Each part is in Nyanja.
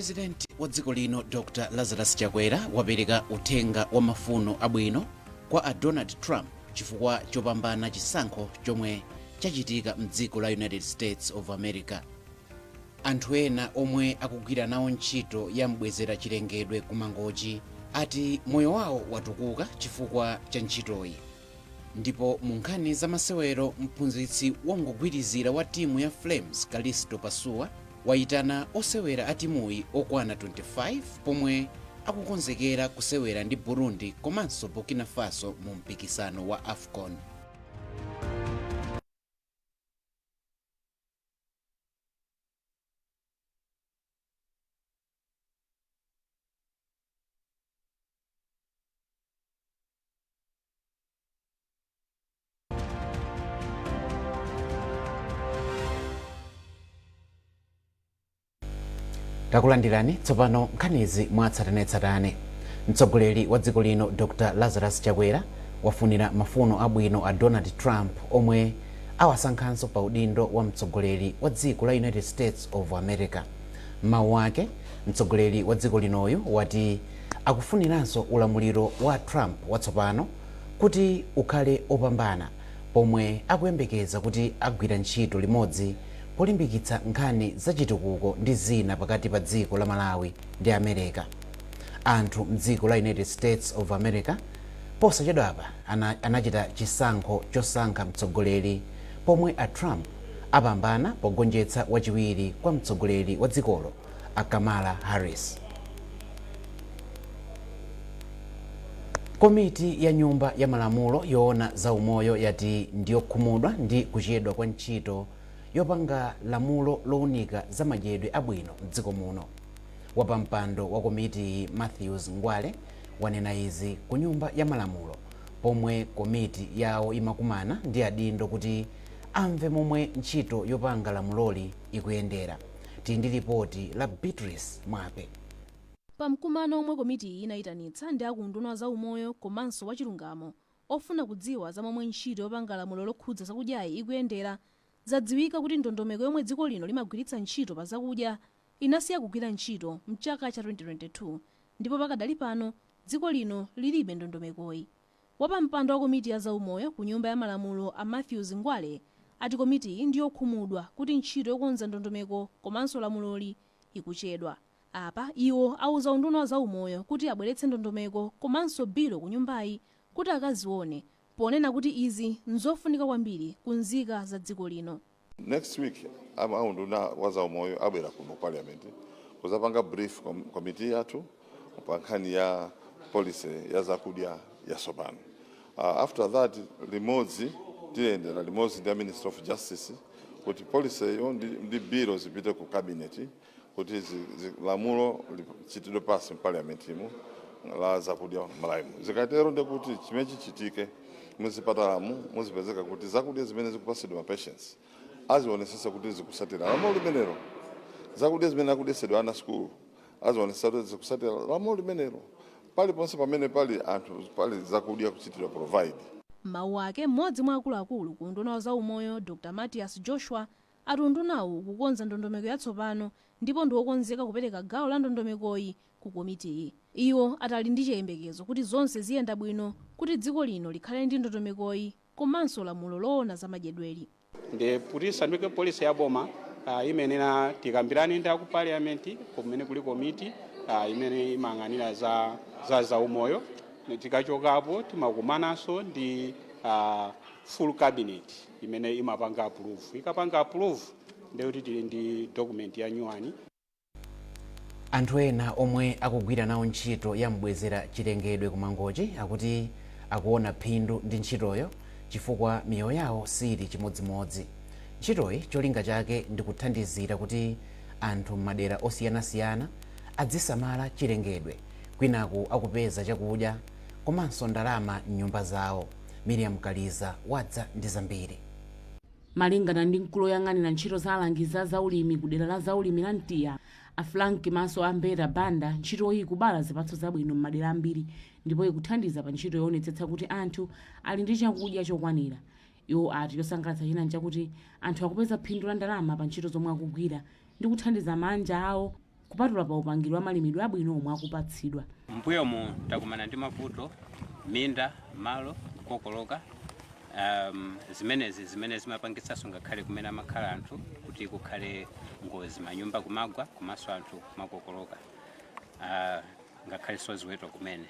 President wa dziko lino, Dr Lazarus Chakwera, wapereka uthenga wa mafuno abwino kwa a Donald Trump chifukwa chopambana chisankho chomwe chachitika mdziko la United States of America. Anthu ena omwe akugwira nawo ntchito ya mbwezera chilengedwe ku Mangochi ati moyo wawo watukuka chifukwa cha ntchitoyi. Ndipo mu nkhani za masewero, mphunzitsi wongogwirizira wa timu ya Flames, Kalisto Pasuwa, wayitana osewera a timuyi okwana 25 pomwe akukonzekera kusewera ndi Burundi komanso Burkina Faso mu mpikisano wa AFCON. Takulandirani tsopano nkhanizi mwatsatanetsatane. Mtsogoleri wa dziko lino, Dr Lazarus Chakwera, wafunira mafuno abwino a Donald Trump omwe awasankhanso pa udindo wa mtsogoleri wa dziko la United States of America. Mawu ake, mtsogoleri wa dziko linoyu wati akufuniranso ulamuliro wa Trump watsopano kuti ukhale opambana, pomwe akuyembekeza kuti agwira ntchito limodzi polimbikitsa nkhani zachitukuko ndi zina pakati pa dziko la Malawi ndi America. Anthu mdziko la United States of America posachedwapa anachita chisankho chosankha mtsogoleri, pomwe a Trump apambana pogonjetsa wachiwiri kwa mtsogoleri wa dzikolo, a Kamala Harris. Komiti ya Nyumba ya Malamulo yoona za umoyo yati ndiyokhumudwa ndi kuchedwa kwa ntchito yopanga lamulo lowunika za madyedwe abwino mdziko muno. Wapampando wa komitiyi, Matthews Ngwale, wanena izi ku Nyumba ya Malamulo pomwe komiti yawo imakumana ndi adindo kuti amve momwe ntchito yopanga lamuloli ikuyendera. Tili ndi ripoti la Beatrice Mwape. Pamkumano omwe komitiyi inayitanitsa ndi akunduna wa zaumoyo komanso wachilungamo ofuna kudziwa za momwe ntchito yopanga lamulo lokhudza zakudyayi ikuyendera, zadziwika kuti ndondomeko yomwe dziko lino limagwiritsa ntchito pa zakudya inasiya kugwira ntchito mchaka cha 2022, ndipo pakadali pano dziko lino lilibe ndondomekoyi. Wapampando wa komiti ya zaumoyo ku Nyumba ya Malamulo, a Matthews Ngwale, ati komitiyi ndiyokhumudwa kuti ntchito yokonza ndondomeko komanso lamuloli ikuchedwa. Apa iwo auza unduna wa zaumoyo kuti abweretse ndondomeko komanso bilo ku nyumbayi kuti akazione, ponena kuti izi nzofunika kwambiri ku nzika za dziko lino. Next week aunduna wa zaumoyo abwera kuno Parliament kuzapanga brief committee yathu pa nkhani ya policy ya zakudya yatsopano. After that, limodzi tiyendera limodzi ndi Minister of Justice kuti policy yo ndi bill zipite ku cabinet kuti lamulo lichitidwe pass m'Parliament mu la zakudya Malawimu. Zikatero ndekuti chimene chichitike, muzipatalamu muzipezeka kuti zakudya zimene zikupasidwa ma patients azionesesa kuti zikusatira lamulo limenelo, zakudya zimene akudyesedwa ana sukulu azionesesa kuti zikusatira lamulo limenelo, paliponse pamene pali anthu pali zakudya kuchitidwa provide. Mawu ake, mmodzi mwa akuluakulu ku unduna wa zaumoyo, Dr Mathias Joshua, ati undunawu ukukonza ndondomeko yatsopano ndipo ndi wokonzeka kupereka gawo la ndondomekoyi ku komitiyi. Iwo atali ndi chiyembekezo kuti zonse ziyenda bwino kuti dziko lino likhale ndi ndondomekoyi komanso lamulo loona za madyedweli. Ndi kuti isanduke policy ya boma, imenera tikambirane ndi aku Parliament kumene kuli komiti imene imayang'anira za zaumoyo. Tikachokapo timakumananso ndi full cabinet imene imapanga approve. Ikapanga approve, ndekuti tili ndi document ya nyuwani. Anthu ena omwe akugwira nawo ntchito ya mbwezera chilengedwe ku Mangochi akuti akuona phindu ndi ntchitoyo chifukwa miyoyo yawo sili chimodzimodzi. Ntchitoyi cholinga chake ndi kuthandizira kuti anthu m'madera osiyanasiyana adzisamala chilengedwe kwinaku akupeza chakudya komanso ndalama m'nyumba zawo. Miriam Kaliza wadza ndi zambiri. Malingana ndi mkulu woyang'anira ntchito za alangizi a zaulimi ku dera la zaulimi la Mtiya, a Frank Maso Ambeta Banda, ntchitoyi ikubala zipatso zabwino m'madera ambiri ndipo ikuthandiza pa ntchito yoonetsetsa kuti anthu ali ndi chakudya chokwanira. Iwo ati chosangalatsa china nchakuti anthu akupeza phindu la ndalama pa ntchito zomwe akugwira ndi kuthandiza mabanja awo. Kupatula pa upangiri wa malimidwe abwino omwe akupatsidwa. Mbuyomu takumana ndi mavuto, minda, malo kukokoloka, zimenezi zimene zimapangitsanso ngakhale kumene amakhala anthu kuti kukhale ngozi, manyumba kumagwa komanso anthu kumakokoloka, ngakhalenso ziweto kumene.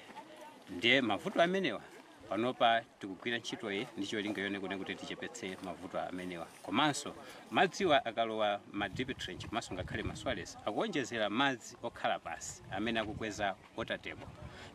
Ndiye mavuto amenewa panopa tikugwira ntchitoyi ndi cholinga yone kuti tichepetse mavuto amenewa. Komanso madziwa akalowa ma deep trench komanso ngakhale ma swales, akuonjezera madzi okhala pasi amene akukweza water table.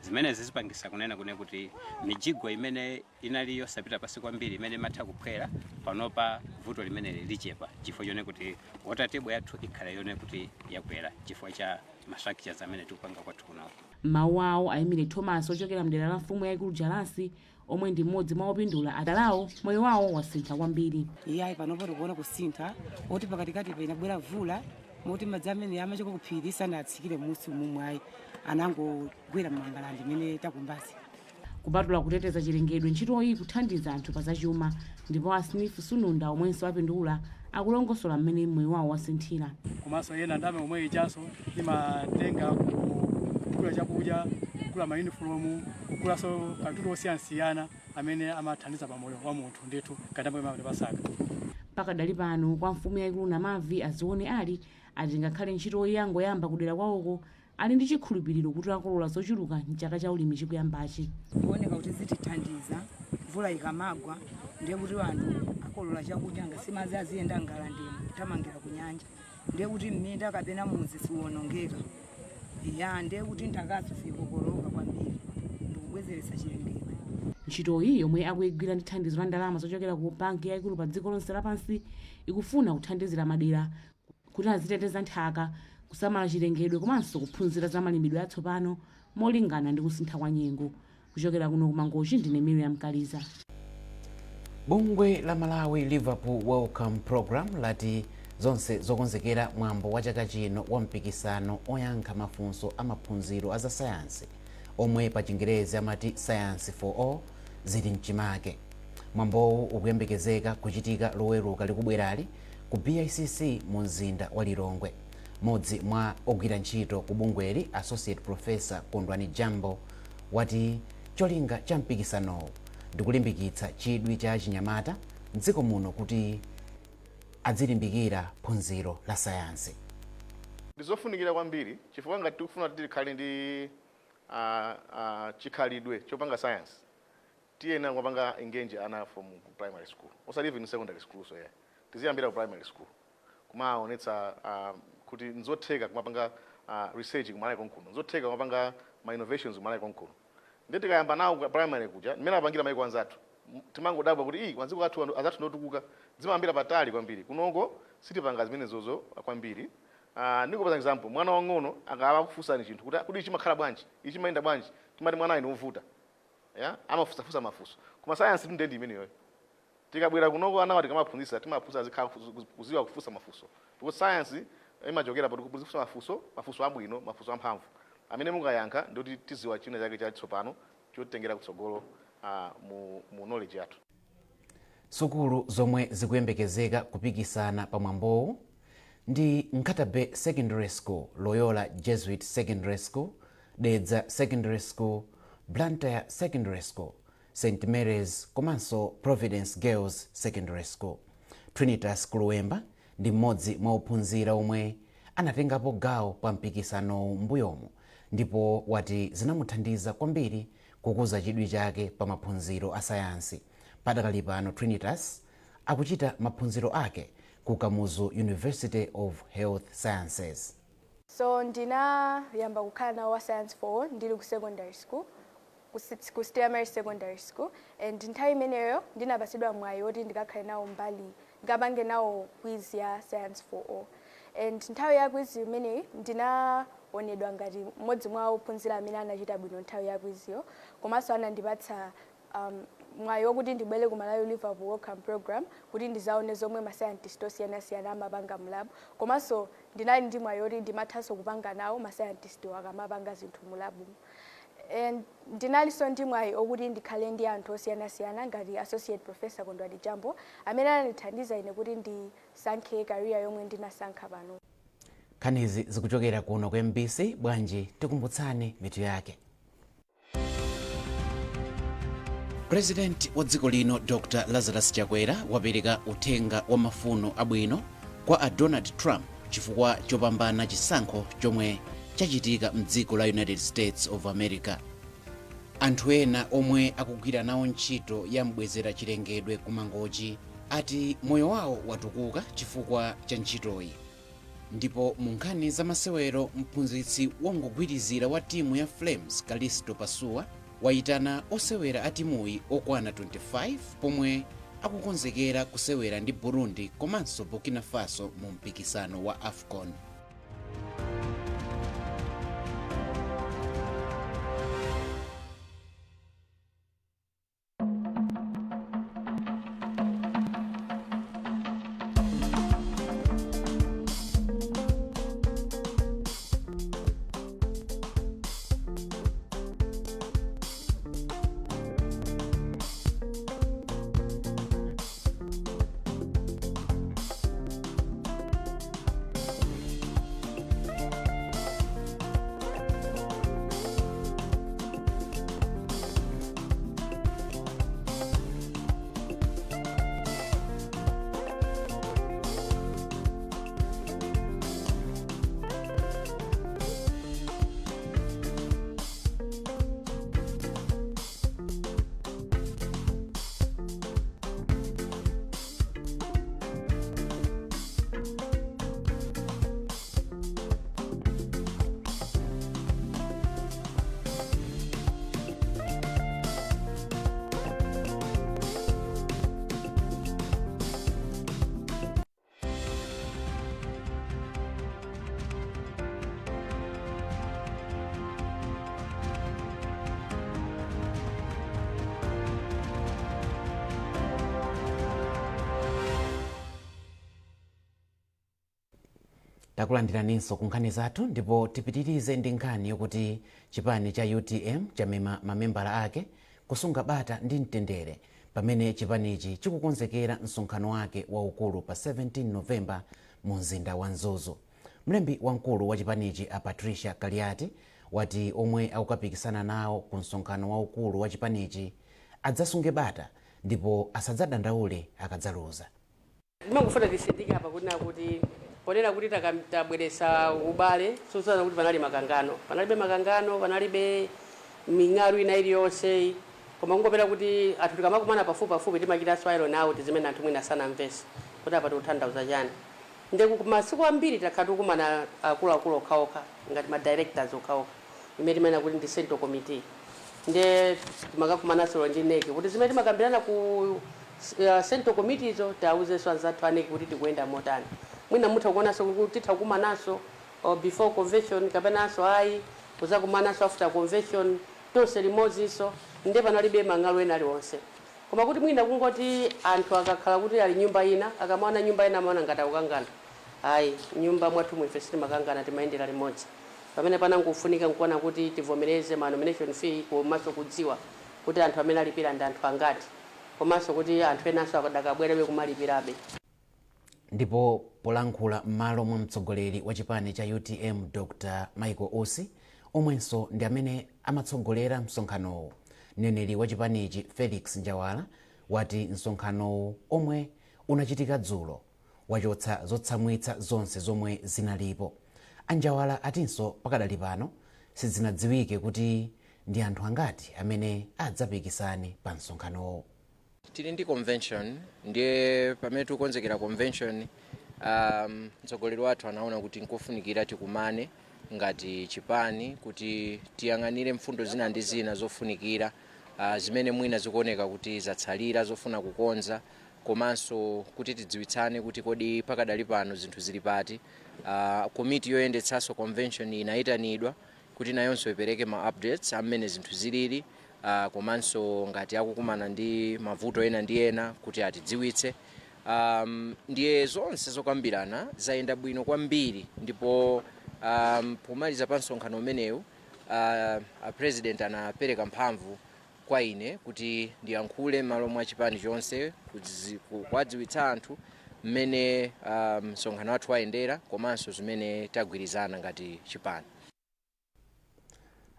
Zimenezi zipangisa kunena kuti mijigo imene inali yosapita pasi kwambiri, imene imatha kuphwera, panopa vuto limeneli lichepa chifukwa chone kuti water table yathu ikhala yone kuti yakwera chifukwa cha ma structures amene tikupanga kwathu kunoko. Mawu awo, Ayimire Thomas ochokera mdera la mfumu yayikulu Jalasi, omwe ndi mmodzi mwa opindula, adalawo moyo wawo wasintha kwambiri. Iyayi, panopo tikuona kusintha oti pakatikati painabwera vula moti madzi amene amachoka kuphiri sanatsikire musi umumwe ayi, anangogwera mmangalande imene takumbazi. Kupatula kuteteza chilengedwe, ntchitoyi ikuthandiza anthu pa zachuma, ndipo a Smith Sununda omwenso apindula akulongosola mmene moyo wawo wasinthira. Komanso ena ndalama omwe ichanso imatenga kugula chakudya, kugula mayunifomu, kugulanso katundu osiyanasiyana amene amathandiza pa moyo wa munthu ndithu kandambo imene pasaka. Pakadali pano, kwa mfumu yayikulu Namavi, Azione Ali ati ngakhale ntchitoyi yangoyamba kudera kwawoko, ali ndi chikhulupiriro kuti akolola zochuluka mchaka cha ulimi chikuyambachi. Kuoneka kuti zitithandiza, mvula ikamagwa ndiye kuti anthu akolola chakudya, ngasi madzi aziyenda mgalandemo kuthamangira ku nyanja, ndiye kuti mminda kapena muzi siwonongeka ya, ndiye kuti nthakaso sikokoloka kwambiri ndikubwezeretsa chilengedwe. Ntchitoyi, yomwe akuyigwira ndi thandizo la ndalama zochokera ku banki yayikulu pa dziko lonse lapansi, ikufuna kuthandizira madera kuti aziteteza nthaka, kusamala chilengedwe komanso kuphunzira za malimidwe atsopano molingana ndi kusintha kwa nyengo. Kuchokera kuno kuMangochi, ndine Miriam Kaliza. Bungwe la Malawi Liverpool Wellcome Program lati zonse zokonzekera mwambo wa chaka chino wa mpikisano oyankha mafunso a maphunziro a za sayansi, omwe pa Chingerezi amati Science for All, zili mchimake. Mwambowu ukuyembekezeka kuchitika Loweruka likubwerali ku BICC mu mzinda wa Lilongwe. Mmodzi mwa ogwira ntchito ku bungweli, Associate Professor Kondwani Jambo, wati cholinga cha mpikisanowu ndikulimbikitsa chidwi cha chinyamata mdziko muno kuti adzilimbikira phunziro la sayansi. Ndizofunikira kwambiri chifukwa ngati tikufuna kuti tikhale ndi chikhalidwe chopanga science, tiyenera kupanga engage ana from primary school, osati even secondary school. So yeah, tiziyambira ku primary school kumaonetsa kuti nzotheka kumapanga research kuMalawi konkuno, nzotheka kumapanga ma innovations kuMalawi konkuno. Ndi tikayamba nawo ku primary kuja, mmene apangira maiko anzathu, timangodabwa kuti ii, maziko athu azathu ndotukuka, zimayambira patali kwambiri. Kunoko sitipanga zimenezozo kwambiri. Ndikupasa example, mwana wang'ono akaba kufunsani chinthu kuti ichi chimakhala bwanji, ichi chimayenda bwanji, timati mwana ine wovuta ya amafusafusa mafunso. Koma science ndi imeneyo. Tikabwera kunoko, anawa tikamaphunzitsa, timaphunzitsa azikhala kuziwa kufunsa mafunso, because science imachokera poti kufunsa mafunso, mafunso abwino, mafunso amphamvu amene mukayankha ndikuti tiziwa china chake chatsopano chotengera kutsogolo mu knowledge yathu. Sukulu zomwe zikuyembekezeka kupikisana pa mwambowu ndi Nkhata Bay Secondary School, Loyola Jesuit Secondary School, Dedza Secondary School, Blantyre Secondary School, St Mary's komanso Providence Girls Secondary School. Trinitas Kuluwemba ndi mmodzi mwa ophunzira omwe anatengapo gawo pa mpikisanowu m'mbuyomu, ndipo wati zinamuthandiza kwambiri kukuza chidwi chake pa maphunziro a sayansi. Padakali pano Trinitas akuchita maphunziro ake ku Kamuzu University of Health Sciences. So ndinayamba kukhala nawo wa Science for All ndili ku secondary school, ku Stella Maris Secondary School, and nthawi imeneyo ndinapasidwa mwayi woti ndikakhale nawo mbali, ndikapange nawo quiz ya Science for All. And nthawi ya quiz imeneyi ndinaonedwa ngati mmodzi mwa ophunzira amene anachita bwino nthawi ya quiz-yo, komanso anandipatsa mwayi wokuti ndibwere ku Malawi Liverpool Wellcome Program kuti ndizaone zomwe ma scientist osiyanasiyana amapanga mu lab. Komanso ndinali ndi mwayi woti ndimathanso kupanga nawo ma scientist akamapanga zinthu mu lab. And ndinalinso ndi mwayi okuti ndikhale ndi anthu osiyanasiyana ngati Associate Professor Kondwani Jambo, amene anandithandiza ine kuti ndisankhe career yomwe ndinasankha pano. Nkhani Nkhanizi zikuchokera kuno ku MBC. Bwanji tikumbutsane mitu yake. President wa dziko lino Dr Lazarus Chakwera wapereka uthenga wa mafuno abwino kwa a Donald Trump chifukwa chopambana chisankho chomwe chachitika mdziko la United States of America. Anthu ena omwe akugwira nawo ntchito ya mbwezera chilengedwe ku Mangochi ati moyo wawo watukuka chifukwa cha ntchitoyi. Ndipo mu nkhani za masewero, mphunzitsi wongogwirizira wa timu ya Flames Kalisto Pasuwa wayitana osewera a timuyi okwana 25 pomwe akukonzekera kusewera ndi Burundi komanso Burkina Faso mu mpikisano wa AFCON. Takulandiraninso ku nkhani zathu, ndipo tipitirize ndi nkhani yokuti chipani cha UTM chamema mamembala ake kusunga bata ndi mtendere pamene chipanichi chikukonzekera msonkhano wake waukulu pa 17 Novemba mu mzinda wa Mzuzu. Mlembi wamkulu wa chipanichi a Patricia Kaliati wati omwe akukapikisana nawo ku msonkhano waukulu wa chipanichi adzasunge bata ndipo asadzadandaule akadzaluza. Ndimangofuna tisindike apa kunena kuti ponena kuti tabweretsa ubale, sozana kuti panali makangano, panalibe makangano, panalibe ming'alu ina iliyonse, koma kungopera kuti anthu tikamakumana pafupi pafupi timachitanso iron out zimene anthu mwina sanamvese kuti apa tikutanthauza chani. Nde masiku ambiri takhala tikukumana akuluakulu okhaokha ngati ma directors okhaokha, imene timanena kuti ndi central committee. Nde timakakumananso ndi NEC kuti zimene timakambirana ku central committee izo tiawuzenso anzathu a NEC kuti tikuyenda motani. Mwina mutha kuonanso kuti titha kukumananso before convention kapenanso ayi, kuzakumananso after convention tonse limodzinso. Nde panalibe mang'alu ena aliwonse, koma kuti mwina kungoti anthu akakhala kuti ali nyumba ina, akamaona nyumba ina amaona ngati akukangana. Ayi, nyumba mwathu ife sitimakangana, timayendera limodzi. Pamene panangofunika nkuona kuti tivomereze ma nomination fee, komanso kudziwa kuti anthu amene alipira ndi anthu angati, komanso kuti anthu enanso akadakabwerebe kumalipirabe. Ndipo polankhula m'malo mwa mtsogoleri wa chipani cha UTM Dr Michael Usi, omwenso ndi amene amatsogolera msonkhanowu, mneneri wa chipanichi Felix Njawala wati msonkhanowu omwe unachitika dzulo wachotsa zotsamwitsa zonse zomwe zinalipo. Anjawala atinso pakadali pano sizinadziwike kuti ndi anthu angati amene adzapikisane pa msonkhanowu. Tili ndi convention, ndiye pamene tikukonzekera convention, mtsogoleri wathu anaona kuti nkofunikira tikumane ngati chipani kuti tiyang'anire mfundo zina ndi zina zofunikira, zimene mwina zikuoneka kuti zatsalira zofuna kukonza, komanso kuti tidziwitsane kuti kodi pakadali pano zinthu zili pati. Komiti yoyendetsanso convention inayitanidwa kuti nayonso ipereke ma updates amene zinthu zilili, komanso ngati akukumana ndi mavuto ena ndi ena kuti atidziwitse. Ndiye zonse zokambirana zayenda bwino kwambiri, ndipo pomaliza pa msonkhano umenewu, a president anapereka mphamvu kwa ine kuti ndiyankhule m'malo mwa chipani chonse kuwadziwitsa anthu Mmene msonkhano wathu wayendera komanso zimene tagwirizana ngati chipani.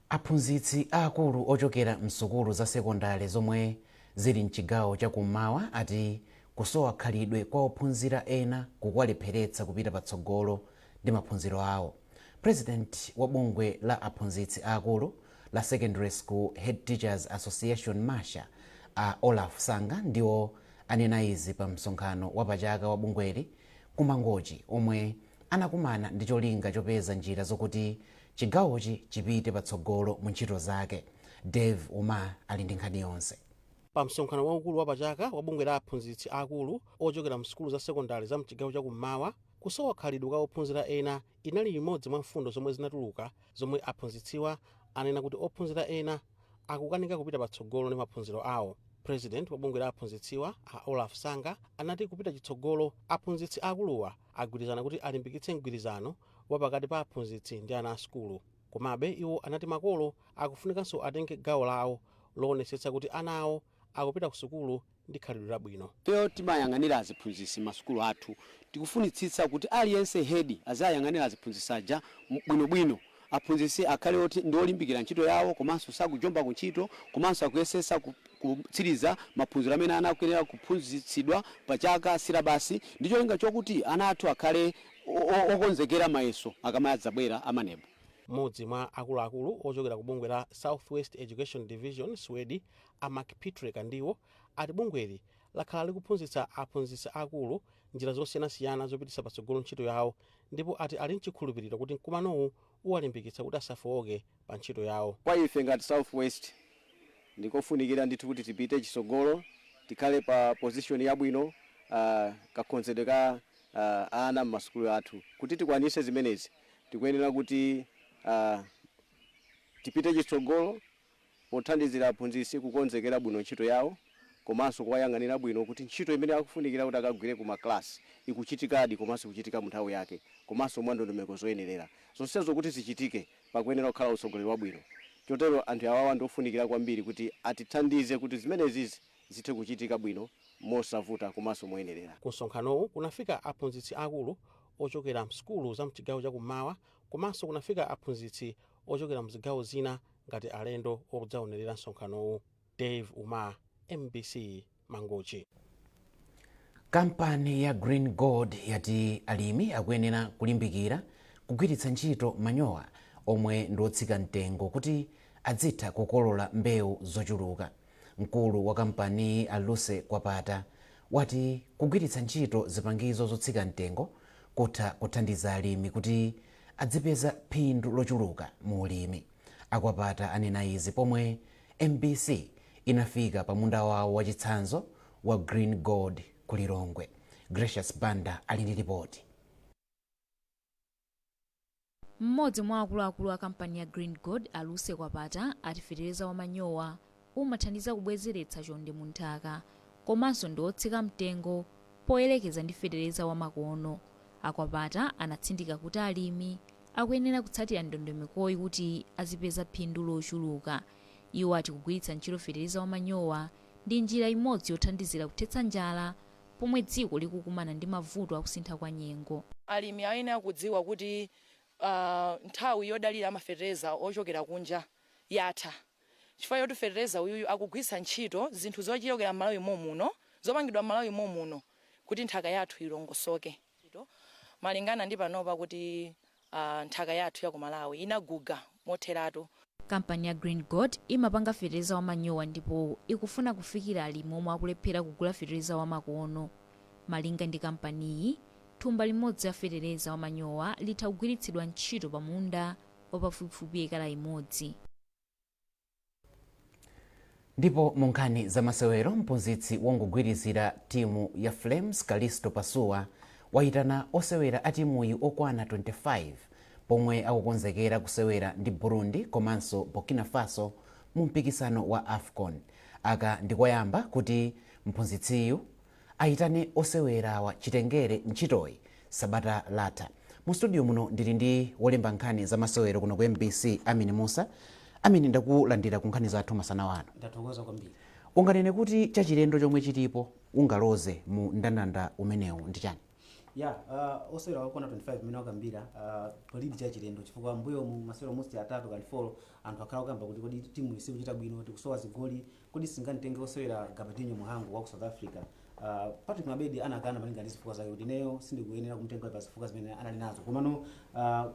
Aphunzitsi aakulu ochokera msukulu za sekondale zomwe zili mchigawo chakummawa ati kusowa khalidwe kwa ophunzira ena kukuwalepheretsa kupita patsogolo ndi maphunziro awo. President wa bungwe la aphunzitsi aakulu la Secondary School Head Teachers Association, MASHA, a Olaf Sanga ndiwo anena izi pa msonkhano wapachaka wa bungweli kuMangochi, omwe anakumana ndi cholinga chopeza njira zokuti chigawochi chipite patsogolo mu ntchito zake. Dave Umar ali ndi nkhani yonse. Pa msonkhano waukulu wapachaka wa bungwe la aphunzitsi akulu ochokera msukulu za sekondari za mchigawo chakummawa, kusowa khalidwe kwa ophunzira ena inali imodzi mwa mfundo zomwe zinatuluka, zomwe aphunzitsiwa anena kuti ophunzira ena akukanika kupita patsogolo ndi maphunziro awo. President wa bungwe la aphunzitsiwa, a Olaf Sanga, anati kupita chitsogolo aphunzitsi akuluwa agwirizana kuti alimbikitse mgwirizano wa pakati pa aphunzitsi ndi ana a sukulu. Komabe iwo anati makolo akufunikanso atenge gawo lawo loonetsetsa kuti ana awo akupita ku sukulu ndi khalidwe labwino. Ifeyo timayang'anira aziphunzitsi masukulu athu. Tikufunitsitsa kuti aliyense head azayang'anira aziphunzitsi aja bwinobwino. Aphunzitsi akhale oti ndi olimbikira ntchito yawo, komanso sakujomba ku ntchito, komanso akuyesesa kutsiriza maphunziro amene ana akuyenera kuphunzitsidwa pa chaka, syllabus, ndi cholinga chokuti ana athu akhale okonzekera mayeso akamayadzabwera a MANEB. Mmodzi mwa akuluakulu ochokera ku bungwe la Southwest Education Division, SWEDI, a Macpitre Kandiwo, ati bungweli lakhala likuphunzitsa aphunzitsi akulu njira zosiyanasiyana zopititsa patsogolo ntchito yawo, ndipo ati ali mchikhulupiriro kuti mkumanowu uwalimbikitsa kuti asafowoke pa ntchito yawo. Kwa ife ngati Southwest, ndikofunikira ndithu kuti tipite chitsogolo, tikhale pa position yabwino kakhonzedwe ka ana m'masukulu athu. Kuti tikwanise zimenezi, tikuyenera kuti tipite chitsogolo pothandizira aphunzitsi kukonzekera bwino ntchito yawo, komanso kuwayang'anira bwino kuti ntchito imene akufunikira kuti akagwire ku maklasi ikuchitikadi, komanso kuchitika mu nthawi yake, komanso mwa ndondomeko zoyenerera. Zonsezo kuti zichitike, pakuyenera kukhala utsogoleri wabwino. Chotero anthu awawa ndiofunikira kwambiri kuti atithandize kuti zimenezizi zithe kuchitika bwino mosavuta komanso moyenerera. Ku msonkhanowu kunafika aphunzitsi akulu ochokera msukulu za mchigawo chakummawa, komanso kunafika aphunzitsi ochokera mzigawo zina ngati alendo odzaonerera msonkhanowu. Dave Umar, MBC, Mangochi. Kampani ya Green Gold yati alimi akuyenera kulimbikira kugwiritsa ntchito manyowa omwe ndi otsika mtengo kuti adzitha kukolola mbewu zochuluka. Mkulu wa kampaniyi, Aluse Kwapata, wati kugwiritsa ntchito zipangizo zotsika mtengo kutha kuthandiza alimi kuti adzipeza phindu lochuluka mu ulimi. Akwapata anena izi pomwe MBC inafika pa munda wawo wachitsanzo wa Green Gold ku Lilongwe. Gracious Banda ali ndi ripoti. Mmodzi mwa akuluakulu a kampani ya Green Gold, Aluse Kwapata, ati fetereza wa manyowa umathandiza kubwezeretsa chonde mu nthaka, komanso ndi otsika mtengo poyerekeza ndi fetereza wa makono. Akwapata anatsindika kuti alimi akuyenera kutsatira ndondomekoyi kuti azipeza phindu lochuluka. Iwo ati kugwiritsa ntchito fetereza wa manyowa ndi njira imodzi yothandizira kuthetsa njala pomwe dziko likukumana ndi mavuto akusintha kwa nyengo. Alimi ayenera kudziwa kuti nthawi yodalira amafetereza ochokera kunja yatha, chifukwa choti fetereza uyuyu akugwiritsa ntchito zinthu zochokera m'Malawi momuno, zopangidwa m'Malawi momuno, kuti nthaka yathu ilongosoke, malingana ndi panopa kuti nthaka yathu ya ku Malawi inaguga motheratu. Kampani ya Green Gold imapanga fetereza wa manyowa ndipo ikufuna kufikira alimi omwe akulephera kugula fetereza wa makono. Malinga ndi kampaniyi, thumba limodzi la fetereza wa manyowa litha kugwiritsidwa ntchito pa munda wa pafupifupi ekala imodzi. Ndipo mu nkhani za masewero, mphunzitsi wongogwirizira timu ya Flames, Kalisto Pasuwa, wayitana osewera a timuyi okwana 25 pomwe akukonzekera kusewera ndi Burundi komanso Burkina Faso mu mpikisano wa AFCON. Aka ndikoyamba kuti mphunzitsiyu ayitane osewerawa chitengere ntchitoyi sabata latha. Mu studio muno ndili ndi wolemba nkhani za masewero kuno ku MBC, Amini Musa. Amini, ndakulandira ku nkhani zathu masana wano. Ndathokoza kwambiri. Unganene kuti chachilendo chomwe chilipo ungaloze mu ndandanda umenewu ndi chani? Ya, osewera okwana 25 mmene wakambira, palibe chachilendo chifukwa mbuyo mu masewero most atatu kali 4 anthu akhala kukamba kuti kodi timu isikuchita bwino, tikusowa zigoli, kodi singamtenge osewera Gabadinho Mhango wa ku South Africa? Patrick Mabedi anakana malinga ndi zifukwa zake kuti ineyo sindikuyenera kumtenga pa zifukwa zimene anali nazo. Komano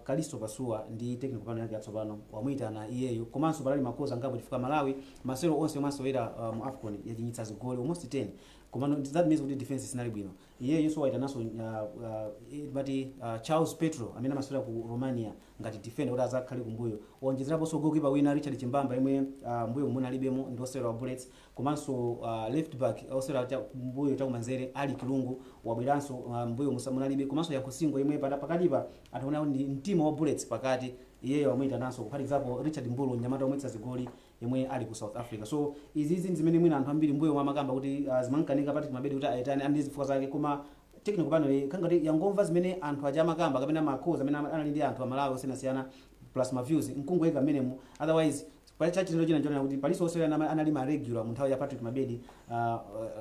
Kalisto Pasuwa ndi technical panel yake yatsopano wamuyitana iyeyo. Komanso panali makoza angapo chifukwa Malawi masewero onse omwe asewera mu AFCON yachinyitsa zigoli almost 10, komano that means kuti defense sinali bwino. Iyeyo wayitananso mati Charles Petro amene amasewera ku Romania ngati defender kuti azakhale kumbuyo. Wonjezeraponso goalkeeper wina Richard Chimbamba yemwe mbuyo muna alibemo, ndi osewera wa Bullets. Komanso left back, osewera cha kumbuyo chakumanzere, Ali Kilungu wabweranso, mbuyo munalibe. Komanso Yakusingo yemwe pakatipa anthu kuti ndi mtima wa Bullets pakati, iyeyo wamuyitananso, kuphatikizapo Richard Mbulu, mnyamata omwetsa zigoli yemwe ali ku South Africa. So izizi ndi zimene mwina anthu ambiri mbuyo mwamakamba kuti zimankanika Patrick Mabedi kuti ayitane ali ndi zifukwa zake, koma technical panel kangati yangomva zimene anthu aja amakamba kapena makoza amene anali ndi anthu Amalawi osiyanasiyana plus ma views nkungoyika mmenemo. Otherwise pali chachilendo china nchonena kuti palinso osewera anali ma regular mu nthawi ya Patrick Mabedi,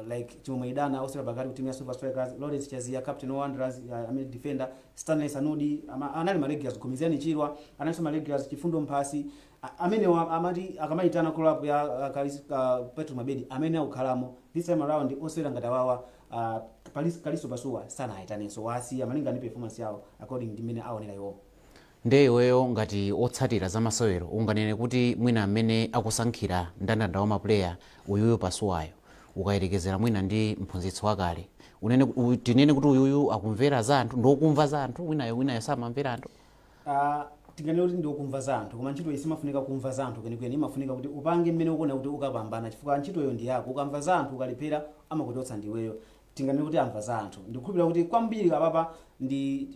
like Chimwemwe Idana, osewera pakati ku timu ya Silver Strikers, Lawrence Chazia, captain wa Wanderers, amene defender, Stanley Sanudi, anali ma regulars, Gomezgani Chirwa analinso ma regulars, Chifundo Mphasi, amene amati akamayitana call up ya Patrick Mabedi amene akukhalamo. This time around osewera ngati awawa, Kalisto Pasuwa sanayitanenso, wasiya malinga ndi performance yawo according ndi mmene aonera iwo. Ndiye iweyo ngati otsatira za masewero unganene kuti mwina mmene akusankhira ndandanda wa mapuleya uyuyu Pasuwayo, ukayerekezera mwina ndi mphunzitsi wakale, unene tinene kuti uyuyu akumvera za anthu, ndiokumva za anthu, winayo samamvera anthu? Tinganene kuti ndiokumva za anthu, koma ntchito iyi simafunika kumva za anthu kwenikweni. Imafunika kuti upange mmene ukuona kuti ukapambana, chifukwa ntchitoyo ndi yako. Ukamva za anthu ukalephera, amakuchotsa ndiweyo. Tinganene kuti amva za anthu. Ndikukhulupirira kuti kwambiri apapa ndi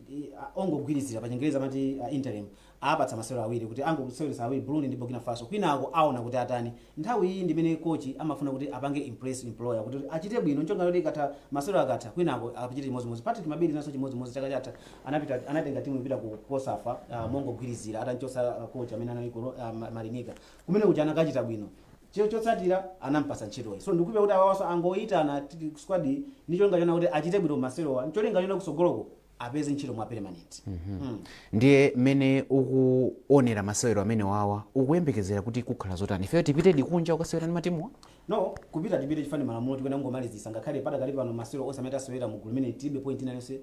ongogwirizira, pa Chingereza amati interim. Apatsa masewero awiri kuti angoseweretsa awiri, Burundi ndi Burkina Faso, kwinako aona kuti atani. Nthawi iyi ndimene coach amafuna kuti apange impress employer kuti achite bwino, nchonga kuti ikatha masewero akatha, kwinako apachite chimodzimodzi. Patrick Mabedi naso chimodzimodzi, chaka chatha anapita, anatenga timu ipita ku Kosafa mongogwirizira atanchosa coach amene anali ku Marinica. Kumene kuja anakachita bwino, chotsatira anampasa ntchitoyi. So ndikukhulupirira kuti awawaso angoyitana squad ndi cholinga chona kuti achite bwino masewerowa, ncholinga chona kusogoloko apeze ntchito mwa permanent. Ndiye mmene ukuonera masewero amene wawa, ukuyembekezera kuti kukhala zotani? Ifeyo tipitedi kunja ukasewera ndi matimuwa? No, kupita tipite chifani malamulo tikuyenda kungomalizisa. Ngakhale padakali pano masewero onse amene tasewera mu gulu limene tilibe point inaliyonse,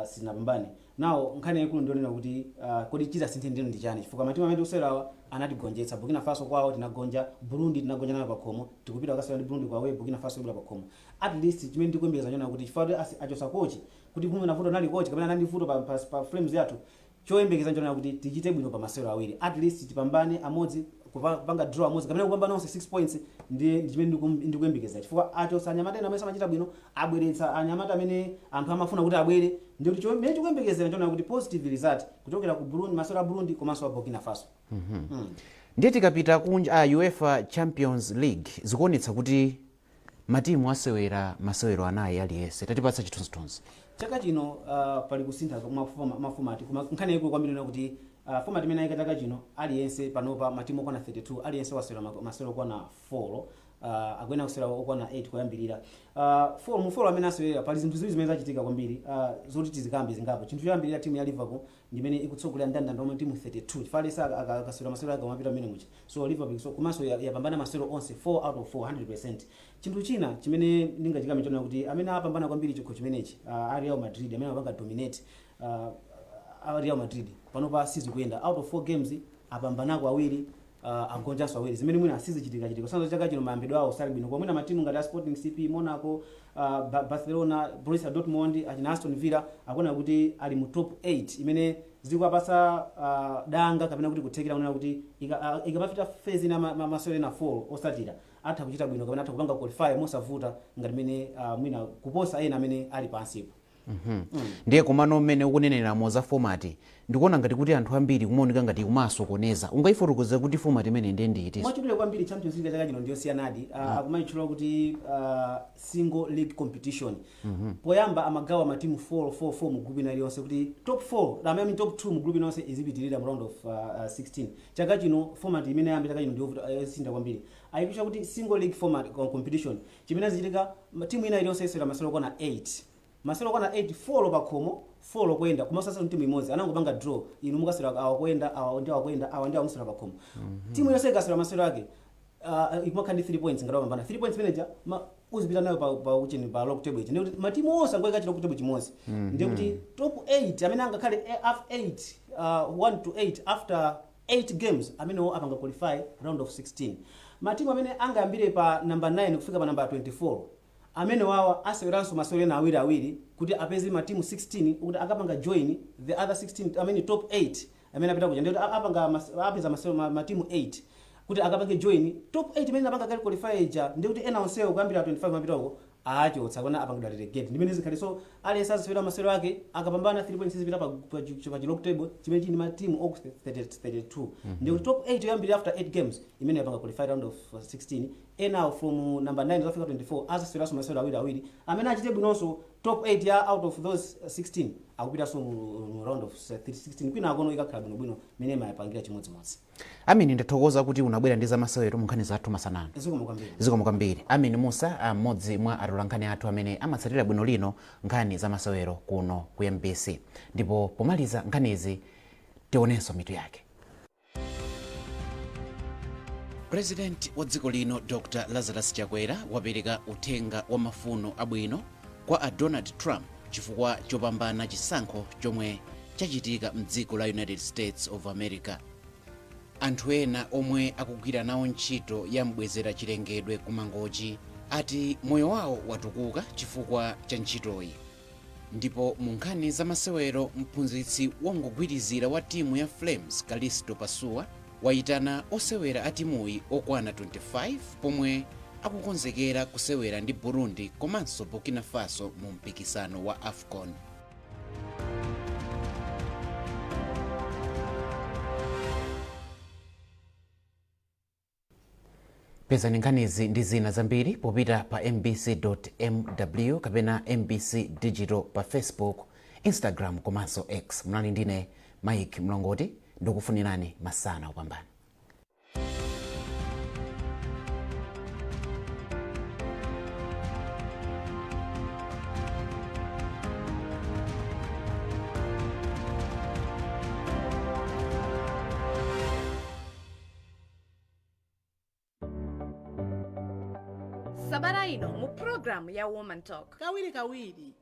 sitinapambane nawo. Nkhani yayikulu ndionena kuti kodi chitasinthe ndino ndi chani? Chifukwa matimu amene tikusewerawa anatigonjetsa. Burkina Faso kwawo tinagonja, Burundi tinagonja nayo pakhomo. Tikupita kukasewera ndi Burundi kwawe, Burkina Faso ibwera pakhomo. At least chimene ndikuyembekeza chonena kuti chifukwa kuti achosa coach, kuti kumwe navuto nali coach kapena nali vuto pa Flames yathu, choyembekeza nchonena kuti tichite bwino pa masewero awiri, at least tipambane amodzi, kupanga draw amodzi kapena kupambana onse 6 points. Ndi chimene ndikuyembekeza chifukwa achosa anyamata ena amene samachita bwino, abweretsa anyamata amene anthu amafuna kuti abwere. Ndikuti chimene chikuyembekezera nchonena kuti positive result kuchokera ku Burundi, masewero a Burundi komanso a Burkina Faso. Ndiye tikapita kunja, UEFA Champions League, zikuonetsa kuti matimu asewera masewero anayi aliyense. Tatipatsa chithunzithunzi. Chaka chino pali kusintha mwa format, koma nkhani yaikulu kwambiri ina kuti format imene ayika chaka chino, aliyense panopa matimu okwana 32, aliyense wasewera masewero okwana 4, akuyenera kusewera okwana 8 kuyambirira. Four mu 4 amene asewera, pali zinthu ziwiri zimene zachitika kwambiri zoti tizikambe zingapo. Chinthu choyambirira, timu ya Liverpool ndimene ikutsogolera ndandanda wa matimu 32, chifukwa aliyense akasewera masewero ake amapita amene mucha. So Liverpool, so komanso yapambana masewero onse 4 out of 4, 100%. Chinthu china chimene ndingachikambe chonena kuti amene apambana kwambiri chikho chimenechi, a Real Madrid, amene amapanga dominate, a Real Madrid panopa sizikuyenda. Out of 4 games apambanako awiri, agonjanso awiri, zimene mwina sizichitika chitika sanzo. Chaka chino mayambidwe awo sali bwino, koma mwina matimu ngati a Sporting CP, Monaco, Barcelona, Borussia Dortmund, achina Aston Villa akuona kuti ali mu top 8 imene zikuwapasa danga kapena kuti kuthekera kunena kuti ikamafika phase ina masewero ena 4 osatira atha kuchita bwino kapena atha kupanga qualify mosavuta ngati mene mwina kuposa ena amene ali pansipo. Ndiye komano mmene ukuneneramo za format, ndikuona ngati kuti anthu ambiri kumaoneka ngati kumasokoneza. Ungayifotokoza kuti format imene ndiye ndiyitiso? Mwachidule kwambiri, Champions League chaka chino ndiyosiyanadi. Akumayitchula kuti single league competition. Poyamba amagawa matimu 4 4 4 mu group ina iliyonse kuti top 4, I mean top 2 mu group inonse izipitirira mu round of 16. Chaka chino format imene yambe chaka chino ndiyovuta, yosintha kwambiri. Ayikucha kuti single league format competition. Chimene zichitika, timu ina iliyonse isewera masewero okwana 8, masewero okwana 8, 4 pakhomo, 4 kuyenda. Komanso timu imodzi anangopanga draw, inu mukasewera awa kuyenda, awa ndi awa kuyenda, awa ndi awa musewera pakhomo. Timu yonse ikasewera masewero ake, ikumakhala ndi 3 points. Ngati wapambana 3 points manager ma uzipita nayo pa ucheni pa log table ichi, ndikuti matimu onse angoyika chi log table chimodzi. Ndikuti top 8 amene angakhale 8, 1 to 8 after 8 games, amenewo apanga qualify round of 16. Matimu amene angayambire pa number 9 kufika pa number 24, amene wawa aseweranso masewero ena awiri awiri kuti apeze matimu 16 kuti akapanga join the other 16, amene top 8 amene apita kuja. Ndikuti apeza masewero matimu 8 kuti akapange join top 8 imene apanga kale qualify ija. Ndikuti ena onsewo kuyambira 25 mapita uko achotsa kona apangidwa relegate. Ndimene zikhale. So aliyense azisewera masewero ake, akapambana 3 points zipita pa log table chimene chili matimu oku 30 32. Ndikuti top 8 yoyambira after 8 games imene yapanga qualify round of 16. Enawo from number 9 zafika 24 azaseweranso masewero awiri awiri. Amene achite bwinonso, top 8 ya out of those 16 akupitanso mu round of 16. Kwina akono ikakhala bwinobwino mene mayapangira chimodzimodzi. Amini, ndathokoza kuti unabwera ndi zamasewero mu nkhani zathu masanano. Zikomo kwambiri. Zikomo kwambiri, Amini Musa, mmodzi mwa atolankhani athu amene amatsatira bwino lino nkhani zamasewero kuno ku MBC. Ndipo pomaliza nkhanizi, tionenso mitu yake. President wa dziko lino Dr Lazarus Chakwera wapereka uthenga wa mafuno abwino kwa a Donald Trump chifukwa chopambana chisankho chomwe chachitika mdziko la United States of America. Anthu ena omwe akugwira nawo ntchito ya mbwezera chilengedwe ku Mangochi ati moyo wawo watukuka chifukwa cha ntchitoyi. Ndipo mu nkhani za masewero, mphunzitsi wongogwirizira wa timu ya Flames Kalisto Pasuwa wayitana osewera a timuyi okwana 25 pomwe akukonzekera kusewera ndi Burundi komanso Burkina Faso mu mpikisano wa AFCON. Pezani nkhanizi ndi zina zambiri popita pa mbc.mw kapena MBC Digital pa Facebook, Instagram komanso X. Munali ndine Mike Mlongoti, ndikufunirani masana opambana. Sabata ino mu programu ya Woman Talk, kawirikawiri